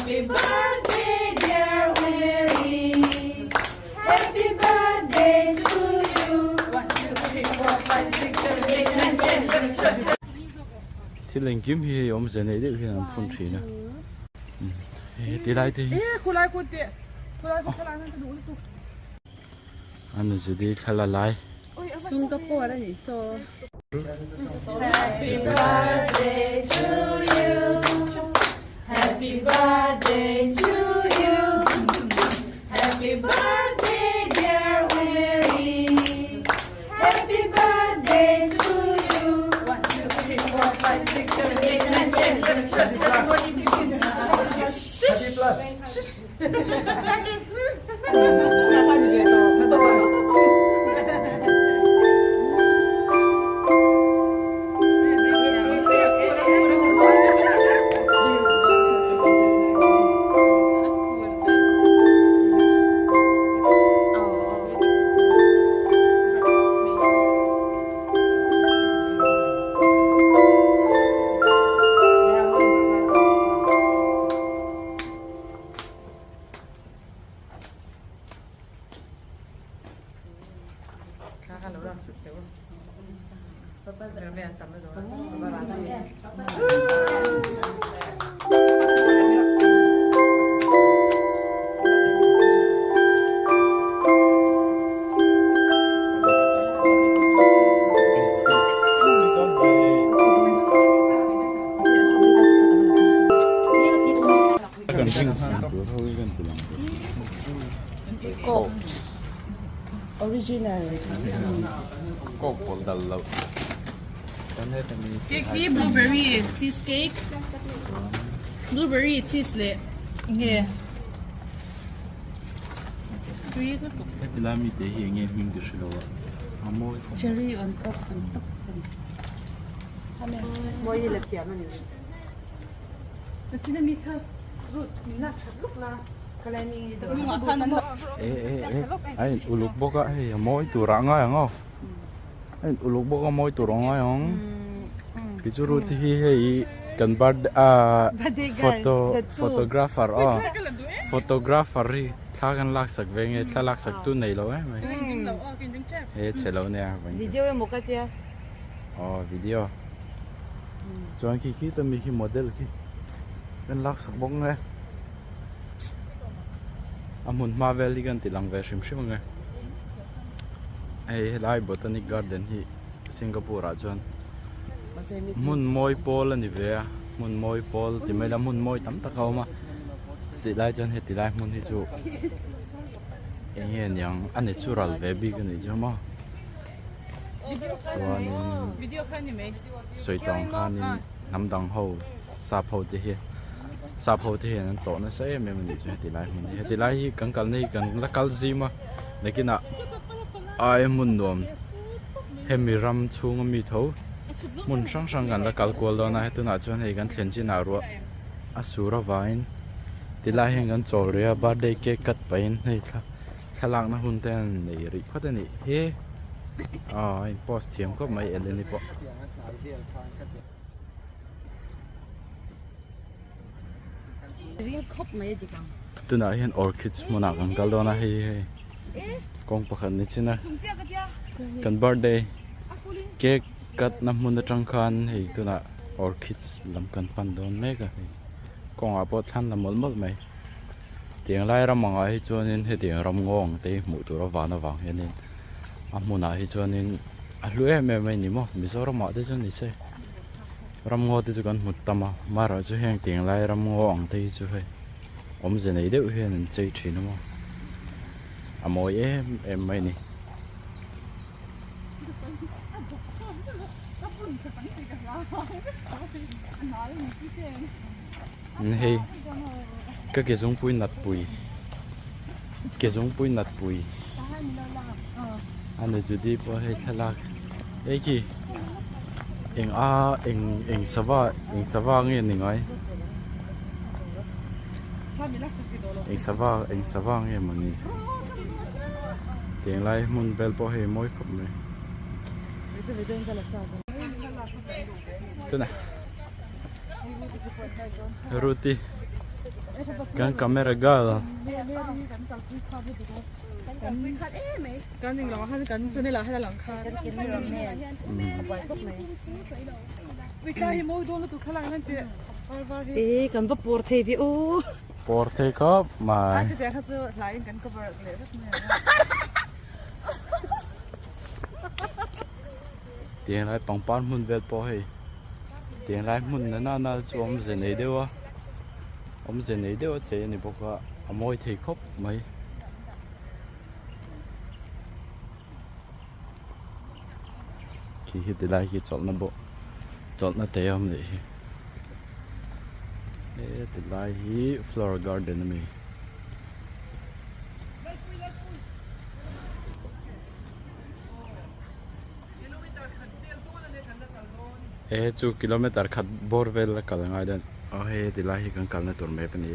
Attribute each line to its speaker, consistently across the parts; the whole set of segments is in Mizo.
Speaker 1: Happy birthday dear Mary Happy birthday to you One two three four five six seven eight nine ten eleven twelve
Speaker 2: Thil engkim hi hei awmze nei deuh hian an phun thin a he tilai te hi a nuzudi thla la lai.
Speaker 3: Singapore a nih saw.
Speaker 1: Happy birthday to you Happy birthday to you Happy birthday dear Mary Happy birthday to you One two three four five six seven eight nine ten eleven twelve thirteen fourteen fifteen
Speaker 4: Thirty plus.
Speaker 3: Coke original
Speaker 2: Coke pawlh dal loh.
Speaker 5: Cake hi blueberry cheese cake blueberry cheese leh nge tui lutuk.
Speaker 2: Heti lai mite hi enge hming ti hrelo a a mawi khawp.
Speaker 3: Cherry on top on top.
Speaker 6: Mawi la thiam a ni.
Speaker 2: E e e a in uluk bawk a hei a mawi tur ah a ngai ang aw a in uluk bawk a mawi tur a ngai ang tichu Ruth hi hei kan birthday ah photo photographer aw photographer hi thla kan lak sak ve nge thla lak sak tu nei lo em mai he chhe lo nia
Speaker 6: video emaw ka tia.
Speaker 2: Aw video chuan khi khi ta mi khi model khi kan lak sak bawk nge a hmun hma vel hi kan ti lang ve hrim hrim ange hei helai botanic garden hi Singapore ah chuan hmun mawi pawl a ni ve a hmun mawi pawl ti mai ila hmun mawi tam tak a awm a chutih lai chuan heti lai hmun hi chu eng nge niang a natural ve bik a nih chu maw. Chuanin sawi tawng khanin hnam dang ho sap ho te hi sap ho te hian an tlawh nasa em em a nih chu heti lai hmun hi heti lai hi kan kalna hi kan la kal zim a nakinah ai hmun nuam hemi ram chhunga mi tho hmun hrang hrang kan la kal kual dawn a hetunah chuan hei kan thlen chinah ruah a sur avangin tilai hian kan chawl rih a birthday cake cut pahin hei thla. Thlalakna hun te an nei rih phawt a nih hi aw a in post thiam khawp mai Eleni pawh. Tunah hian orchids hmunah kan kal dawn a hei hei kawng pakhat ni chin a kan birthday cake cut na hmun atang khan hei tunah orchids lam kan pan dawn mek a hei kawngah pawh thlan la mawlh mawlh mai. Tiang lai ram angah hi chuanin hetiang ram ngawng te hi hmuh tur a van avang hianin a hmunah hi chuanin a hlu em em mai ni maw Mizoramah te chuan ni se ram ngaw te chu kan hmu tam a amaherawhchu heng tiang lai ram ngaw ang te hi chu hei awmze nei deuh hian an chei thin a maw a mawi em em mai a ni. Hei ka ke zungpui nat pui ke zungpui nat pui a ni Judy pawh hei thlalak hei khi eng a eng eng sava eng sava nge ni ngai eng sava eng sava nge mawni tiang lai hmun vel pawh hei mawi khawp mai tunah. Ruti. Kan camera girl.
Speaker 6: E kan va pawr thei ve aw.
Speaker 2: Pawr thei khawp mai. Tiang lai pangpar hmun vel pawh hei tiang lai hmun na na na chu awmze nei deuh a awmze nei deuh a chei a ni bawk a a mawi thei khawp mai. Khi hi ti lai khi chawlhna bawk chawlhna te a awm leh hi he ti lai hi flower garden a mi. He chu kilometer khat bawr vel a kal angai dawn aw hei ti lai hi kan kalna tur map a ni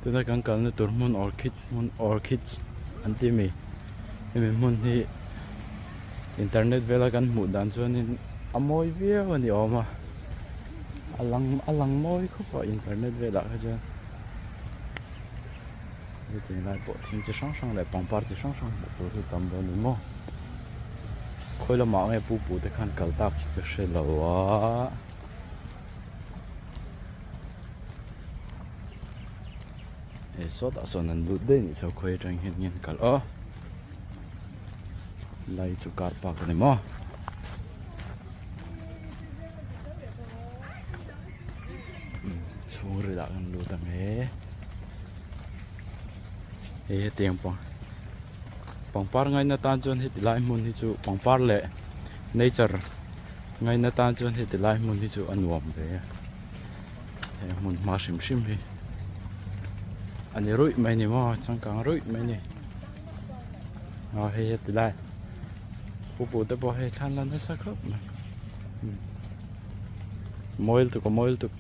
Speaker 2: tuna kan kalna tur hmun orchid hmun orchids an tih ami hemi hmun hi internet vela kan hmuh dan chuanin a mawi viau a ni awm a a lang a lang mawi khawp a internet velah kha chuan. Heti lai pawh thing chi hrang hrang leh pangpar chi hrang hrang hmuh tur hi tam dawn a ni maw khawi lamah nge pu pu te khan kal tak hi ka hre lo a he sawtah sawn an lut daih a nih chuan khawi atang hian nge an kal aw lai chu car park a ni maw. Chhung ri lah kan lut ang e hei hetiang pang pangpar ngaina tan chuan heti lai hmun hi chu pangpar leh nature ngaina tan chuan heti lai hmun hi chu a nuam ve a he hmun hma hrim hrim hi a ni ruih mai a ni maw changkang ruih mai a ni aw hei heti lai pu pu te pawh hei thlan la nasa khawp mai. Mawi lutuk a mawi lutuk.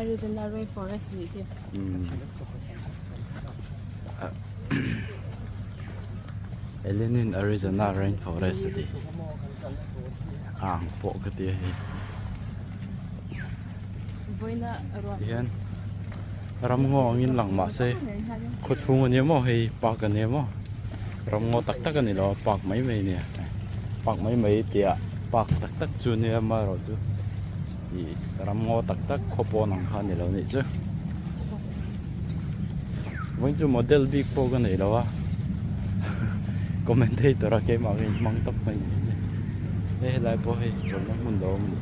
Speaker 3: Arizona rainforest nih hi.
Speaker 2: Elenin Arizona rainforest a ti. A ang pawh ka ti a hei.
Speaker 3: Vawiina ruah.
Speaker 2: Tihian ramngaw angin lang mahse khaw chhung a nia maw hei park a nia maw. Ramngaw tak tak a ni lo a park mai mai a nia park mai mai tih ah park tak tak chu nia amaherawh chu ih ramngaw tak tak khaw pawn ang kha a ni lo nih chu vawiin chu model bik pawh ka nei lo a commentator a keimah ka inhmang tawp mai ni hei helai pawh hei chawlhna hmun lo awm a ni.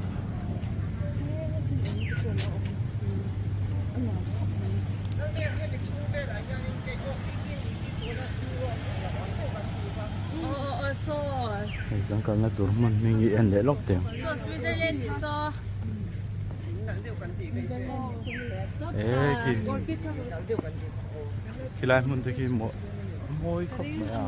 Speaker 2: Hei kan kalna tur hmun hming hi en leh lawk teh ang. E khi khilai hmun te khi mawi khawp mai a.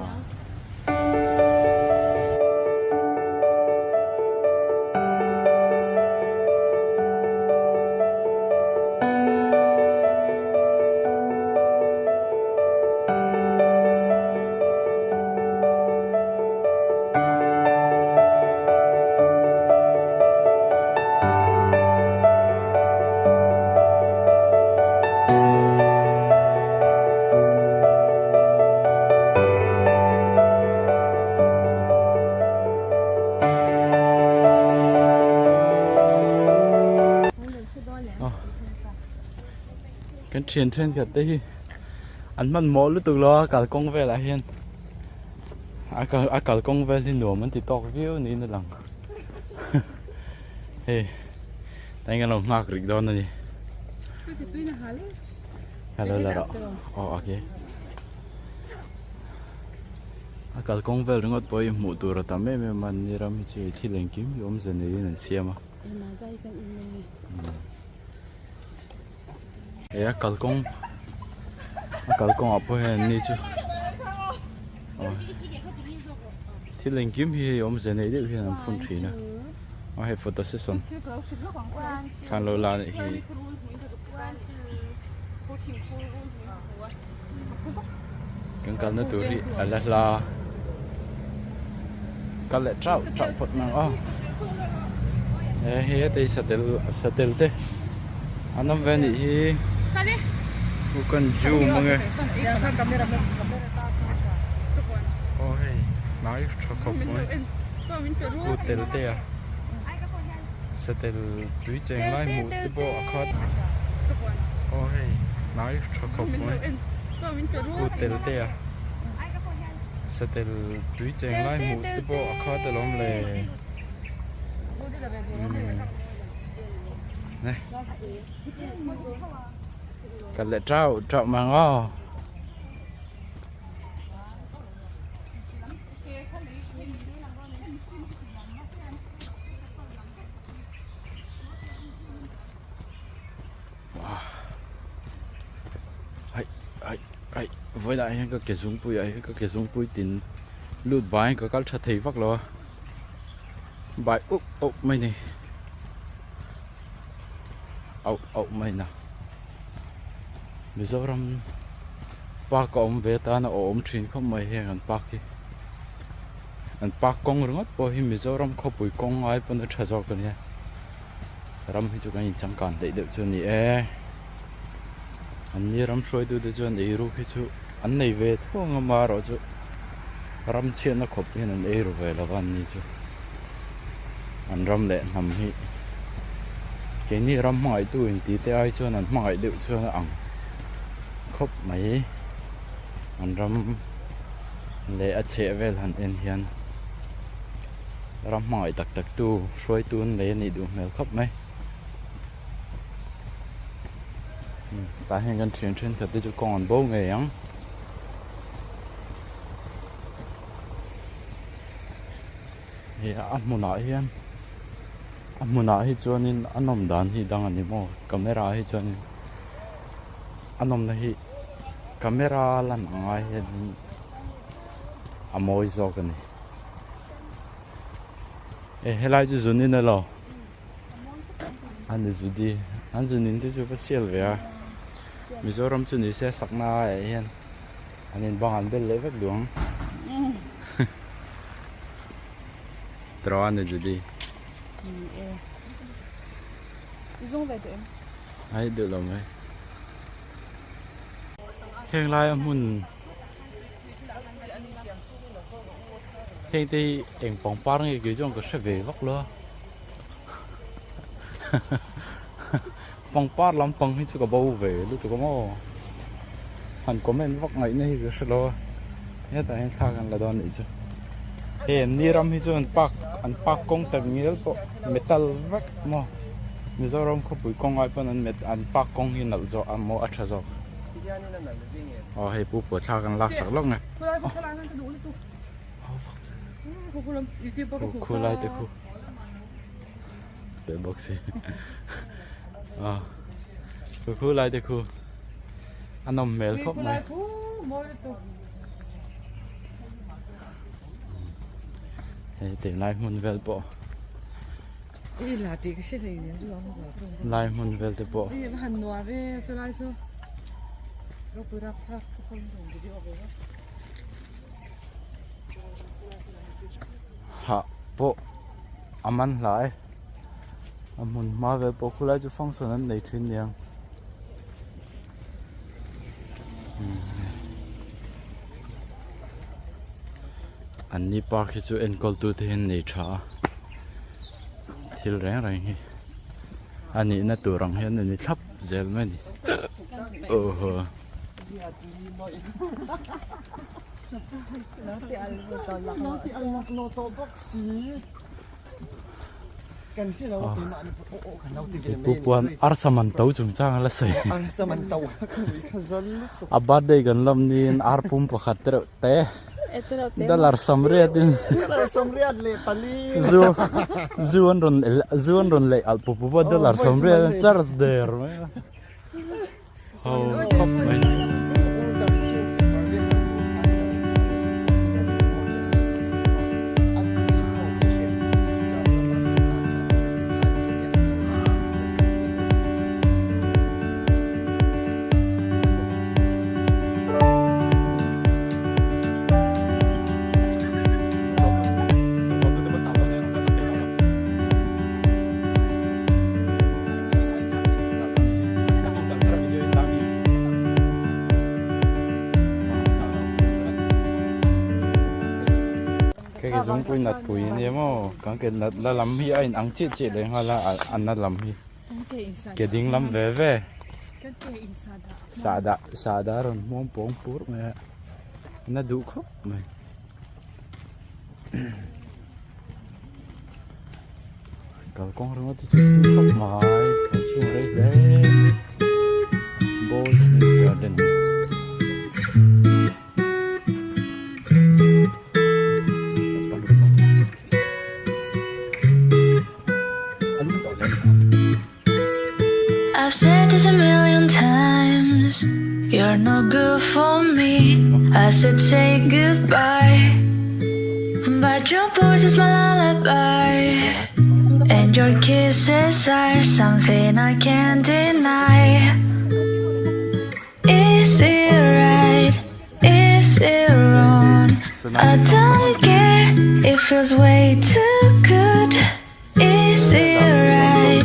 Speaker 2: Kan thian thenkhat te hi an hmanhmawh lutuk lo a kalkawng velah hian a kal a kalkawng vel hi nuam an ti tawk viau niin a lang hei eng emaw nghak rih dawn a ni hello la rawh aw okay a kalkawng vel ringawt pawh hi hmuh tur a tam em em a ni ram hi chu hei thil engkim hi awmze neiin an siam a he a kalkawng a kalkawngah pawh hian ni chu thil engkim hi hei awmze nei deuh hian an phun thin a aw hei photo session thlan lo la anih hi. Kan kalna tur hi a la hla kal leh chauh chauh phawt mai ang aw. E hei a tei satel satel te an awm ve a nih hi u kan zoom ange aw hei hnai tha khawp mai u tel te a satel tui cheng lai hmuh te pawh a khat aw hei hnai tha khawp mai u tel te a. Satel tui cheng lai hmuh te pawh a khat alawm le. Nè. Kal leh trau trau mang aw. Hai hai hai vawilah hian ka ke zungpui ah hian ka ke zungpui tin lut vangin ka kal tha thei vak lo a bai up up mai ni auh auh mai na Mizoram park a awm ve tan a awm thin khawp mai heng an park hi an park kawng ringawt pawh hi Mizoram khawpui kawng ai pawn a tha zawk a nia. Ram hi chu kan inchangkan daih deuh chu a ni e. An ni ram hruaitute chuan eiruk hi chu an nei ve tho ang a marawh chu ram chhiatna khawp hian an eiru ve lo va an ni chu. An ram leh hnam hi keini ram hmangaihtu inti te ai chuan an hmangaih deuh chuan a ang khawp mai. An ram leh a chhehvel han en hian. Ram hmangaih tak tak tu hruaitu an lei a nih duh hmel khawp mai. Tah hian kan thian thenkhat te chu kawng an bo ngei ang. Hei a hmunah hian a hmunah hi chuanin a nawm dan hi dang a ni maw camera ah hi chuanin a nawmna hi camera lan ang ai hianin a mawi zawk a ni. E helai chu zun in alo ani zudi an zun in te chu va sial ve a Mizoram chu ni se sakna ah hian an in bang an bel leh vek duh ang tiraw ani zudi ai duh lo mai heng laia hmun. Heng te hi eng pangpar nge kei chuan ka hre ve vak lo a pangpar lampang hi chu ka bo ve lutuk a maw han comment vak ngaihna hi ka hre lo a hetah hian thla kan la dawn anih chu hei an ni ram hi chu an park an park kawng tak ngial pawh metal vek maw Mizoram khawpui kawng ai pawn an an park kawng hi nalh zawk a maw a tha zawk. Aw hei pu pawh thla kan lak sak lawk nge. Khu lai te khu. Te bawk si. Aw. Khu khu lai te khu. A nawm hmel khawp mai. Hei te lai hmun vel pawh. Lai hmun vel te pawh. Hah pawh a man hla e. A hmun hma vel pawh khulai chu function an nei thin niang. An ni park hi chu enkawl tu te hian nei tha a thil reng reng hi a nihna tur ang hian a ni thlap zel mai a ni aw haw. Pu puan arsa man to chungchang a la sawi. A birthday kan lam niin ar pum pakhat te reuh te dollar sawmriat in zu zu an rawn zu an rawn lei alh pup pup a dollar sawmriat an charge der mai a. Ho khawp mai. zungpui nat pui ania maw kan ke nat na lam hi a in ang chiah chiah leh nghal a a na lam hi ke ding lam ve ve sahdah sahdah a rawn hmuam pawng pur mai a a na duh khawp mai. Kalkawng ringawt hi chu thim khawp mai kan chhung rei hle Botanic Garden.
Speaker 7: I've said this a million times You're no good for me I should say goodbye But your voice is my lullaby And your kisses are something I can't deny Is it right? Is it wrong? I don't care It feels way too good Is it right?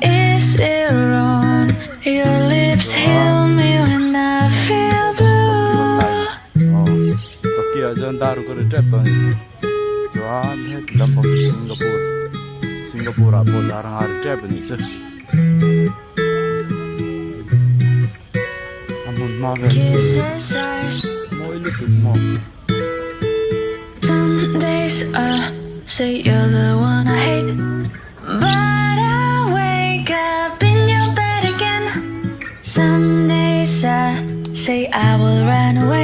Speaker 7: Is it wrong? Your lips heal me when I feel blue
Speaker 2: Tokyo ah chuan dar ruk a ri tep tawh a ni. Chuan heti lampang chu Singapore Singapore ah pawh dar anga ri tep a nih chu. A hmun hma vel hi mawi lutuk maw.
Speaker 7: Some days I say you're the one I hate But I wake up in your bed again Some days I say I will run away.